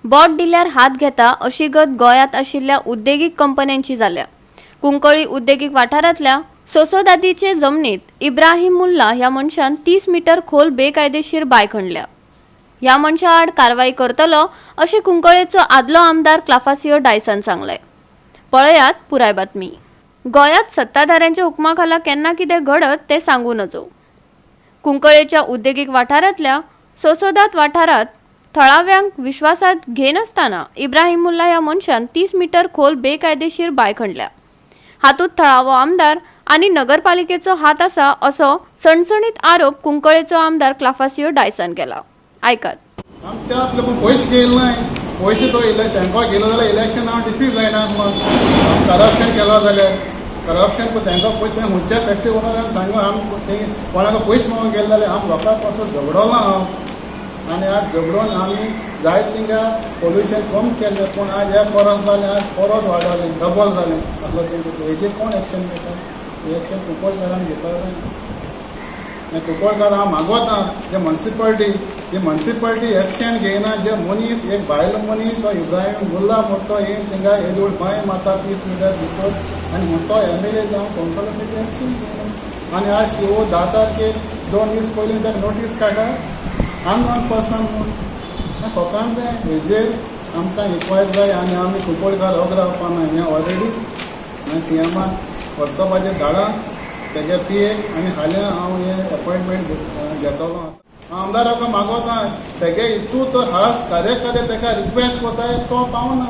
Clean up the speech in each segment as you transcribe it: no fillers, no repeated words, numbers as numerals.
बोट दिल्यार हात घेता अशी गत गोंयांत आशिल्ल्या उद्देगीक कंपन्यांची जाल्या. कुंकळी उद्देगीक वाठारांतल्या सोसोदादीचे जमनीत इब्राहिम मुल्ला ह्या मनशान 30 मीटर खोल बेकायदेशीर बांय खणल्या. ह्या मनशा आड कारवाई करतलो अशें कुंकळेचो आदलो आमदार क्लाफासियो डायसान सांगलें. पळयात पुराय बातमी. गोंयांत सत्ताधाऱ्यांच्या हुकमा खाला केन्ना कितें घडत तें सांगू नजो. कुंकळेच्या उद्देगीक वाठारांतल्या सोसोदात वाठारांत थळाव्यांक विश्वासात घेनासतना इब्राहिम मुल्ला ह्या मनशान 30 मीटर खोल बेकायदेशीर बांय खणल्या. हातूंत थळावो आमदार आनी नगरपालिकेचो हात आसा असो सणसणीत आरोप कुंकळेचो आमदार क्लाफासियो डायसान केला. आयकात. आमच्या आपले पूण पयशे घेयले नाय. पयशे तो तांकां गेलो जाल्यार इलेक्शन हांव डिफीट जायना आसलो. करप्शन केलो जाल्यार करप्शन तांकां पयशे तें खंयच्या फॅक्टरी ओनरान सांगू आमी ते कोणाक पयशे मागूंक गेले जाल्यार आम लोकां पासून झगडलो हांव आनी आज झगडोन आमी जायत तिंगा पोल्युशन कम केलें, पूण आज एक वरस जालें, आज परत वाडलें, डबल जालें आसलो. तेंचे हेजेर कोण एक्शन घेता? एक्शन कुंकळकारान घेवपाक जाय. आनी कुंकळकार हांव मागोता, जे मुन्सिपाल्टी, ही मुन्सिपाल्टी एक्शन घेयना. जे मनीस एक बायल मनीस हो इब्राहीम मुल्ला मोठो येवन थिंगा येदी व्हड बांय मारता 30 मिटर भितर आनी खंयचो एम एल ए जावं कौन्सिलर तेजेर एक्शन घेयना. आनी आज सी ओ 10 तारखेर 2 दीस पयलीं ताका नोटीस काडटा अननोन पर्सन म्हूण. हें कोंकणाक जाय. हेजेर आमकां इन्क्वायरी जाय आनी आमी कुंकळकार ओग रावपाना. हें ऑलरेडी हांवें सी एमाक वॉट्सॅपाचेर धाडा तेगे पी एक आनी हाल्यां हांव हें एपॉयंटमेंट घेतलो. हांव आमदाराक मागोता, तेगे इतू तो खास कार्यकर्ते तेका रिक्वेस्ट कोताय, तो पावना.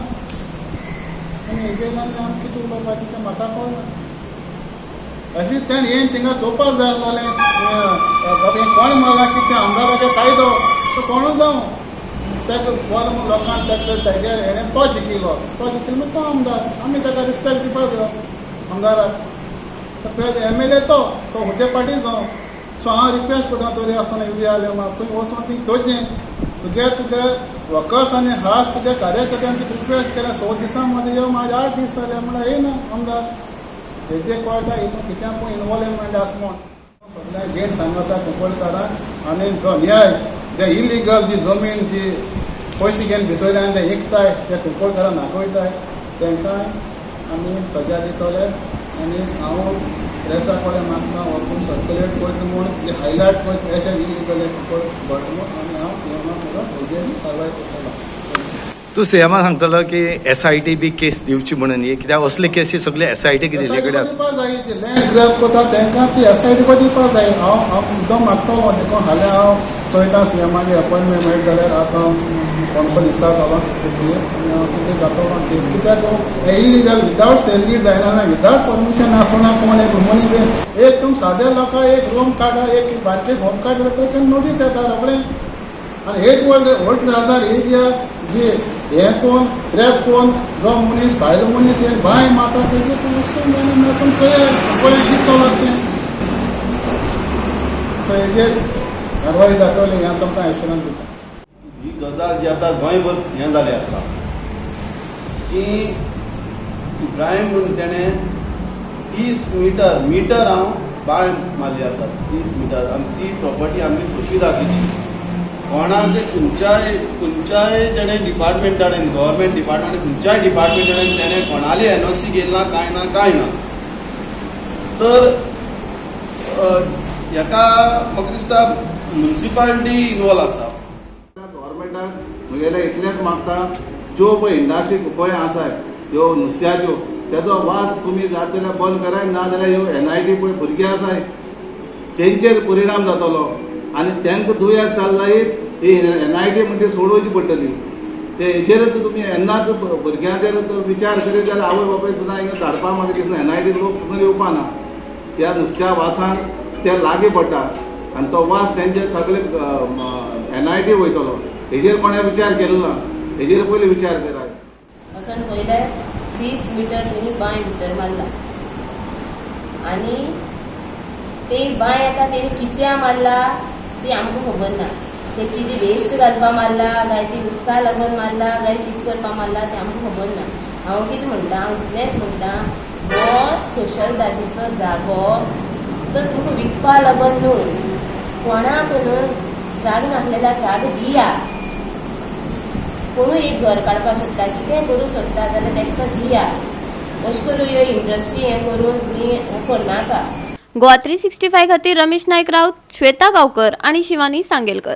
आनी हेजेर आनी आमी कितें उलोवपाचें तें म्हाका कळना. अशी तेणें येवन थिंगा चोवपाक जाय आसलोलें, बाबा हें कोण मारला, कितें आमदाराचे कायदो तो कोणूच जावं ताका बरो म्हूण लोकांक ताका तेगे हेणें तो जिखिल्लो, तो जिखिल्लो म्हूण तो आमदार. आमी ताका रिस्पेक्ट दिवपाक जाय आमदाराक. एम एल ए तो तो खंयचे पार्टी जावं. सो हांव रिक्वेस्ट करता, तरी आसतना इवरी आले तुवें वचोन थिंग चोवचें. तुगे तुगे वर्कर्स आनी खास तुज्या कार्यकर्त्यांक रिक्वेस्ट केल्या, 6 दिसां मदीं यो. म्हाजे 8 दीस जाले म्हणल्यार येयना आमदार. हेजे कळटा हितून कित्याक पूण इनवॉल्वमेंट आसा म्हूण. सगळ्यांक गेट सांगता कुंकळकारांक आनी जो न्याय जे इलिगल जी जमीन जी पयशे घेवन भितरल्यान जे विकताय ते कुंकळकारांक नागयताय, तांकां आमी सजा दितले. आनी हांव प्रेसा कडेन मागता, वचून सर्कुलेट करता म्हूण, जे हायलायट करता अशें इलिगल कुंकळ घडटा म्हूण. आनी हांव सी एमाक म्हणून हेजेर कारवाय करतलो. तूं सीएमा सांगतलो की S I T B case दिवची म्हणून ही, कित्याक असले केसी सगळे एस I T दिल्ले कडेन आसा. दिवपाक जाय. लँड ग्रॅब करता तांकां ती एस I T दिवपाक जाय. हांव हांव मुद्दम मागतलो देखून. हाल्यां हांव चोयता, सीएमागे अपॉयंटमेंट मेळटा जाल्यार आतां कोणसो विचारतलो आनी हांव कितें जातलो केस. कित्याक हे इलिगल विदावट सेल डीड जायना, विदावट परमिशन आसतना कोण एक मनीस एक तुम सादे लोकां एक रूम काडा, एक बारके होम काड जाल्यार ताका नोटीस येता रोखडें. आनी एक व्हड व्हड हजार एरिया जी हें कोण ग्रॅब कोण जो मनीस भायलो मनीस एक बांय मारता तेजेर एक्शन जायना म्हणल्यार तुमी चोया पळय कितें चलत तें. सो हेजेर कारवाय जातली हें तुमकां एश्युरन्स दिता. ही गजाल जी आसा गोंयभर हें जालें आसा की इब्राहीम म्हूण तेणें 30 मिटर मिटर हांव बांय मारली आसा 30 मिटर आनी ती प्रॉपर्टी आमची सोशिदादीची. कोणाक खंयच्याय खंयच्याय तेणें डिपार्टमेंटा कडेन, गव्हर्मेंट डिपार्टमेंट, खंयच्याय डिपार्टमेंटा कडेन तेणें कोणाली एनओसी घेतला कांय ना, कांय ना. तर हेका म्हाका दिसता मुन्सिपालिटी इनवॉल्व आसा. गव्हर्मेंटाक म्हगेलें इतलेंच मागता, ज्यो पळय इंडस्ट्री पळय आसा ह्यो नुस्त्याच्यो, तेजो वास तुमी जात जाल्यार बंद कराय, ना जाल्यार ह्यो एनआयटी पळय भुरगे आसाय तेंचेर परिणाम जातलो आनी तांकां दुयेंस जालें जायत ही एनआयटी म्हणजे सोडोवची पडटली. ते हेचेरच तुमी येन्नाच भुरग्यांचेर विचार करीत जाल्यार आवय बापूय सुद्दां हिंगा धाडपाक म्हाका दिसना. एनआयटी लोक पसून येवपा ना. त्या नुस्त्या वासान ते लागीं पडटा आनी तो वास तेंचे सगळे एनआयटी वयतलो. हेजेर कोणें विचार केलो ना. हेजेर पयलीं विचार कराय. वचोन पयले 30 मिटर तेणी बांय भितर मारला आनी ते बांय आतां तेणी कित्या मारला ती आमकां खबर ना. ते कितें वेस्ट घालपा मारला काय ती उदका लागून मारला काय कितें करपा मारला तें आमकां खबर ना. हांव कितें म्हणटा, हांव इतलेंच म्हणटा, हो सोशल दादीचो जागो तो तुमकां विकपा लागून न्हू. कोणाक न्हू जागो नासलेल्या जागो दिया. कोणूय एक घर काडपाक सोदता, कितेंय करूंक सोदता जाल्यार तांकां दिया. अशें करून ह्यो इंडस्ट्री हें करून तुमी हें करनाका. गोवा 365 खातीर रमेश नायक राऊत, श्वेता गावकर आणि शिवानी सांगेलकर.